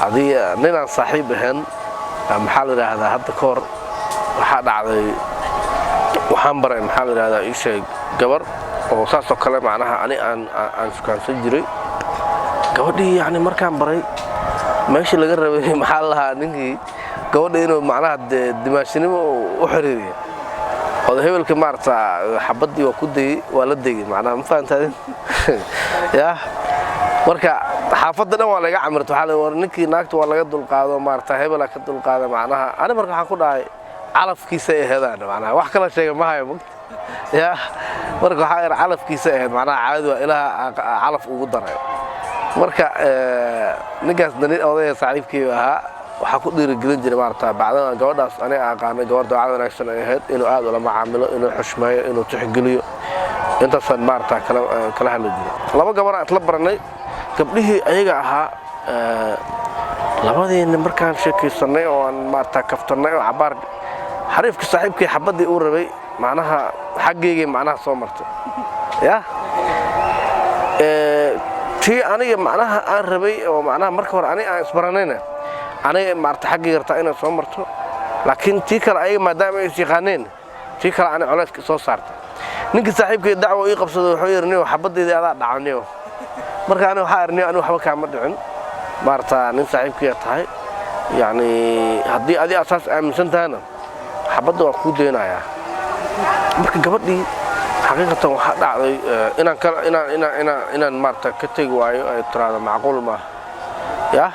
Adiga ninaan saaxiib ahayn, maxaa la yidhaahdaa, hadda ka hor waxaa dhacday, waxaan baray, maxaa la yidhahdaa, ii sheeg, gabar oo saasoo kale macnaha ani aan shukaansan jiray. Gabadhii yacni markaan baray, meeshii laga rabay, maxaa la lahaa, ninkii gabadha inuu macnaha dee dimaashinimo u xiriiriya oda hebelka maarata xabaddii waa ku dayey, waa la degay macnaha, ma fahantaadin yah? Marka xaafadda dhan waa laga camirta, waxaa la war ninkii naagta waa laga dulqaado, maarata hebelaa ka dulqaada macnaha. Ani marka waxaan ku dhahay calafkiisa aheedaan, macnaha wax kala sheega ma hayo mugta ya. Marka waxaa yar calafkiisa ahayd macnaha, caadi waa ilaaha calaf ugu daray. Marka ninkaas nin odaya saaxiibkii ahaa, waxaa ku dhiirigelin jiray maarata bacdana gabadhaas aniga aqaanay, gabar dabeecad wanaagsan ay ahayd, inuu aad ula macaamilo, inuu xushmeeyo, inuu tixgeliyo. Intaasaan maarata kala hadli jiray. Laba gabar aan isla baranay, gabdhihii ayaga ahaa labadiina markaan sheekaysanay oo aan maarata kaftannay oo cabaar, xariifka saaxiibkii xabaddii uu rabay macnaha xaggaygay macnaha soo martay yah. Tii aniga macnaha aan rabay oo macnaha marka hore aniga aan isbaranayna, aniga maarata xaggayga rabtaa inay soo marto, laakiin tii kale ayaga maadaama ay is yaqaaneen, tii kale ani culayska soo saartay. Ninkii saaxiibkay dacwo ii qabsaday, wuxuu yidhi, "Niyow, xabaddeydii adaa dhacaniyo." Marka aniga waxaa idhi, "Niyow, aniga waxba kaama dhicin, maarata nin saaxiibkiya tahay, yacni haddii adi asaas aaminsan tahayna xabadda waa kuu daynayaa." Marka gabadhii xaqiiqatan waxaa dhacday inaan inaan inaan inaan inaan maarata ka tegi waayo, ay tiraahdo macquul maaha yah.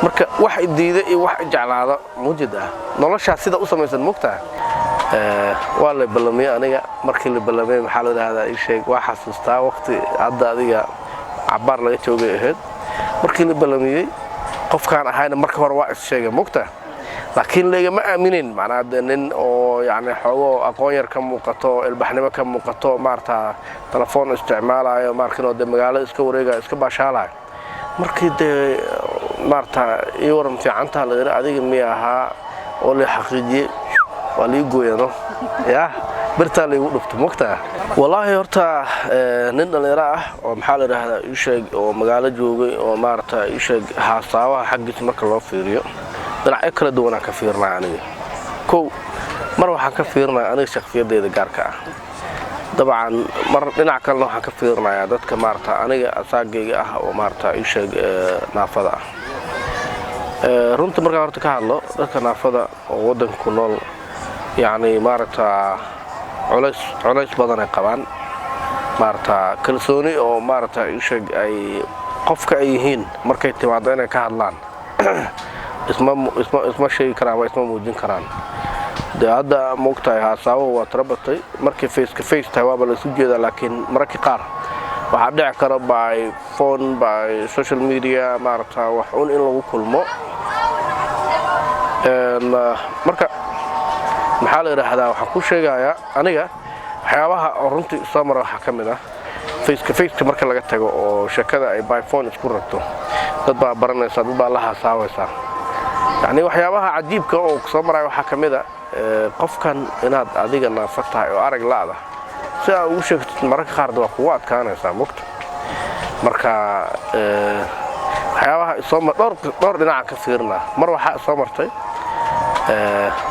Marka wax i diida iyo wax i jeclaada mujid ah, noloshaas sida u samaysan mogtaha. Waa la ballamiyey. Aniga markii la ballamiyey, maxaa la yidhahdaa, ii sheeg, waa xasuustaa waqti hadda adiga cabaar laga joogay ahayd. Markii la ballamiyey, qofkaan ahayna marka hore waa is sheegay mogta, laakiin laygama aaminin macnaha dee nin oo yacni xoogoo aqoon yar ka muuqato, ilbaxnimo ka muuqato, maarata telefoon isticmaalayo, maarkinoo dee magaalada iska wareegayo, iska baashaalayo. Markii dee maarata ii waran fiicantaa la yidhi, adiga miya ahaa oo la xaqiijiyey, waa lii gooyano yah, birtaa laygu dhufto mogtaa. Wallaahi horta nin dhallinyaro ah oo, maxaa la yidhaahdaa, ii sheeg, oo magaalo joogay oo maarata ii sheeg, haasaawaha xaggiisa marka loo fiiriyo dhinacyo kala duwanaan ka fiirinaya aniga. Kow, mar waxaan ka fiirinaya aniga shakhsiyadeyda gaarka ah dabcan, mar dhinac kalena waxaan ka fiirinayaa dadka maarata aniga asaagayga ah oo maarata ii sheeg naafada ah. Runta markaan horta ka hadlo, dadka naafada oo waddanka ku nool yacni maaragta culays badan ay qabaan, maarata kalsooni oo maarata ii sheeg ay qofka ay yihiin markay timaado inay ka hadlaan isma sheegi karaan ama isma muujin karaan. Dee hadda moogtahay haasaabuhu waa tiro batay. Markay face ka face tahay waaba la isu jeedaa, laakiin mararka qaar waxaa dhici kara by phone, by social media, maarata wax un in lagu kulmo. Marka maxaa la yidhaahdaa, waxaan ku sheegayaa aniga waxyaabaha oo runtii soo mara waxaa ka mid ah faceka faceka marka laga tago oo sheekada ay by phone isku ragto, dad baa baranaysaa, dad baa la haasaabaysaa. Yacni waxyaabaha cajiibka oo soo maraya waxaa ka mid a qofkan inaad adiga naafa tahay oo arag la'da si aad ugu sheegtid mararka qaarda waa kugu adkaanaysaa mugta. Marka waxyaabaha isoo dhowr dhinacaan ka fiirinaa. Mar waxaa soo martay,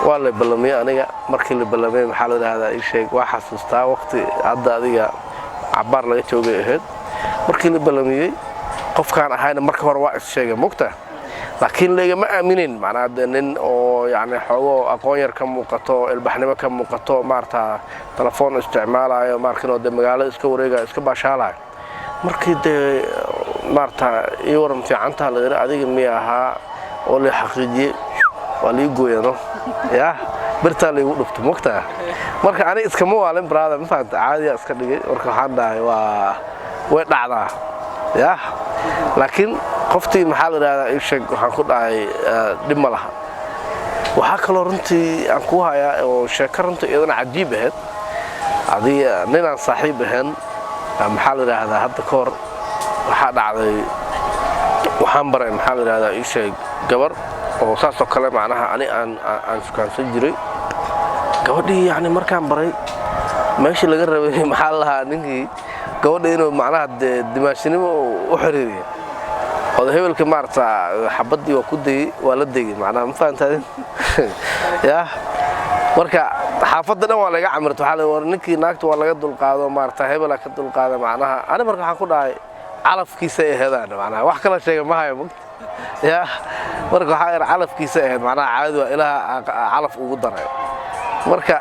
waa la ballamiyey. Aniga markii la ballamiyey, maxaa la yidhaahdaa, ii sheeg, waa xasuustaa waqti hadda adiga cabaar laga joogay ahayd. Markii la ballamiyey, qofkaan ahayna marka hore waa is sheegay mogta, laakiin laygama aaminin macnaha dee nin oo yacni xoogoo aqoon yar ka muuqato, ilbaxnimo ka muuqato, maarata telefoon isticmaalayo, maarkinoo dee magaalada iska wareegayo, iska baashaalayo. Markii dee maarata ii waran fiicantaa la yidhi, adiga miya ahaa oo la xaqiijiyey, waa lii gooyano yah, birtaa laygu dhufto mogtaa. Marka aniga iskama waalin brother, ma fahamta, caadiyaa iska dhigay. Marka waxaan dhahay waa way dhacdaa yah, laakiin qoftii, maxaa la yidhahdaa, ii sheeg, waxaan ku dhahay dhib ma laha. Waxaa kaloo runtii aan kuu hayaa oo sheeko runtii iyadana cajiib ahayd. Adiga ninaan saaxiib ahayn, maxaa la yidhaahdaa, hadda ka hor waxaa dhacday, waxaan baray, maxaa la yidhahdaa, ii sheeg, gabar oo saasoo kale macnaha ani aan shukaansan jiray. Gabadhii yacni markaan baray, meeshii laga rabay, maxaa la lahaa, ninkii gabadha inuu macnaha dee dimaashinimo u xiriiriya oda hebelka maarata xabaddii waa ku dayey, waa la degay macnaha, ma fahantaadin ya? Oda hebelka maarata xabaddii waa ku degey, waa la degey, macnaha ma fahantaadin ya. Marka xaafadda dhan waa laga camirta, waxaa la war ninkii naagta waa laga dulqaado, maarata hebelaa ka dulqaada. Macnaha ani marka waxaan ku dhahay calafkiisa aheedaan, macnaha wax kala sheega ma hayo mugta ya. Marka waxaa yar calafkiisa ahayd, macnaha caadi waa ilaha calaf ugu daray. Marka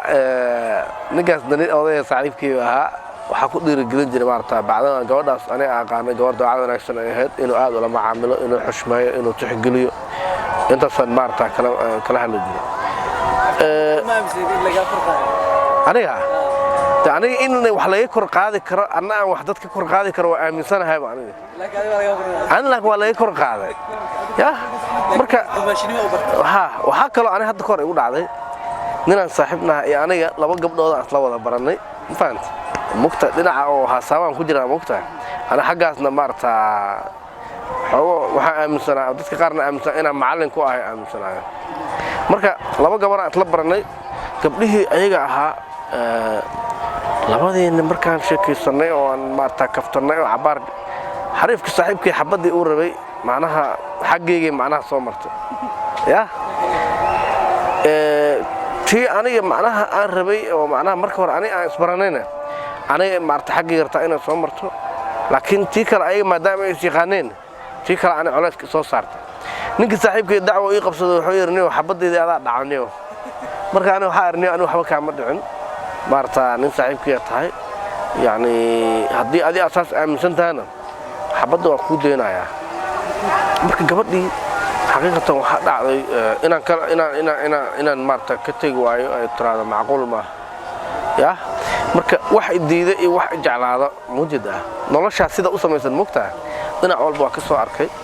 ninkaas nin odaya saaxiibkii ahaa, waxaa ku dhiirigelin jiray maarata bacdana gabadhaas aniga aqaanay, gabar dabeecad wanaagsan ay ahayd, inuu aad ula macaamilo, inuu xushmeeyo, inuu tixgeliyo. Intaasaan maarata kala hadli jiray. Ma aaminsanid in lagaa kor qaado? Aniga de aniga in wax laga kor qaadi karo, anna aan wax dad ka kor qaadi karo waa aaminsanahayba aniga. Laakiin adiga waa lagaa kor qaaday. Ani laakiin waa laga kor qaaday ya. Marka dumaashinimo u bartay. Ha, waxaa kaloo ani hadda kahor igu dhacday ninaan saaxiibnaha iyo aniga laba gabdhood aan isla wada barannay, ma fahanta mugta, dhinaca oo haasaabaan ku jiraa mugta. Ani xaggaasna maarata xoogo waxaan aaminsanaa, dadka qaarna aaminsanaa inaan macallin ku ahay aaminsanaayo. Marka laba gabaraan isla barannay, gabdhihii ayaga ahaa, labadiina markaan sheekaysanay oo aan maarata kaftannay oo cabaar, xariifka saaxiibkii xabaddii uu rabay macnaha xaggaygay macnaha soo martay ya. Tii aniga macnaha aan rabay oo macnaha marka hore aniga aan isbaranayna, aniga maarata xaggayga rabtaa inay soo marto, laakiin tii kale ayaga maadaama ay is yaqaaneen, tii kale ani culayska soo saartay. Ninkii saaxiibkay dacwo ii qabsaday, wuxuu yidhi, "Niyow, xabaddeydii adaa dhaca niyow." Marka aniga waxaa idhi, "Niyow, aniga waxba kaama dhicin, maarata nin saaxiibkaya tahay, yacni haddii adi asaas aaminsan tahayna xabadda waa kuu daynayaa." Marka gabadhii xaqiiqatan waxaa dhacday inaan kala inaan inaan inaan inaan maarata ka tegi waayo, ay tiraahdo macquul maaha ya. Marka wax i diida iyo wax i jeclaada mujid ah, noloshaas sida u samaysan mogtaha, dhinac walba waa ka soo arkay.